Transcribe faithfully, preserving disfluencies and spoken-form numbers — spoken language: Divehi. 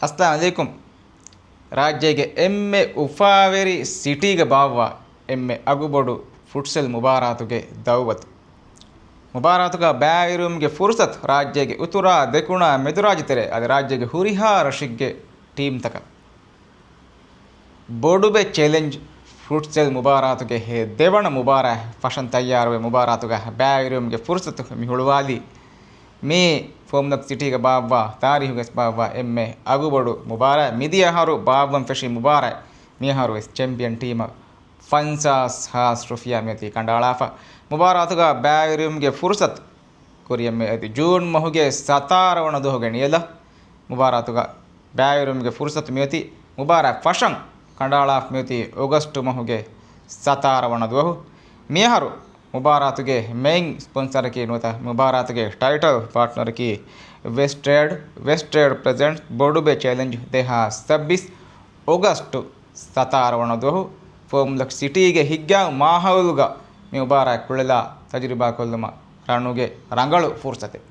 އައްސަލާމު ޢަލައިކުމް. ރާއްޖޭގެ އެންމެ އުފާވެރި ސިޓީގަ ބާއްވާ އެންމެ އަގުބޮޑު ފުޓްސަލް މުބާރާތުގެ ދައުވަތު. މުބާރާތުގަ ބައިވެރިވުމުގެ ފުރުސަތު ރާއްޖޭގެ އުތުރާ ދެކުނާ މެދުރާއްޖެ ތެރޭ އަދި ރާއްޖޭގެ ހުރިހާ ރަށެއްގެ ޓީމްތަކަށް. ބޮޑުބެ ޗެލެންޖް ފުޓްސަލް މުބާރާތުގެ ދެވަނަ މުބާރާތް ފަށަން ތައްޔާރުވެ، މުބާރާތުގަ ބައިވެރިވުމުގެ ފުރުސަތު މި ހުޅުވާލީ. މި ފޯމްލޮކް ސިޓީގަ ބާއްވާ، ތާރީހުގަ ބާއްވާ އެންމެ އަގުބޮޑު މުބާރާތް. މިދިޔަ އަހަރު ބާއްވަން ފެށި މުބާރާތް، މިއަހަރު ވެސް ޗެމްޕިއަން ޓީމަށް ފަންސާސް ހާސް ރުފިޔާ މިއޮތީ ކަނޑައަޅާފަ. މުބާރާތުގަ ބައިވެރިވުމުގެ ފުރުސަތު ކުރިއަށް މިއަދި ޖޫން މަހުގެ ސަތާރަ ވަނަ ދުވަހުގެ ނިޔަލަށް މުބާރާތުގަ ބައިވެރިވުމުގެ ފުރުސަތު މިއޮތީ. މުބާރާތް ފަށަން ކަނޑައަޅާފަ މިއޮތީ އޮގަސްޓު މަހުގެ ސަތާރަ ވަނަ ދުވަހު. މިއަހަރު މުބާރާތުގެ މެއިން ސްޕޮންސަރަކީ ނުވަތަ މުބާރާތުގެ ޓައިޓަލް ޕާޓްނަރަކީ ވެސްޓްރޭޑް. ވެސްޓްރޭޑް ޕްރެޒެންޓްސް ބޮޑުބެ ޗެލެންޖް ދެހާސް ސައްބީސް އޮގަސްޓު ސަތާރަ ވަނަ ދުވަހު ފޯމްލޮކް ސިޓީގެ ހިތްގައިމު މާހައުލުގަ މި މުބާރާތް ކުޅެލާ ތަޖުރިބާކޮށްލުމަށް ރަނުގެ ރަނގަޅު ފުރުސަތެއް.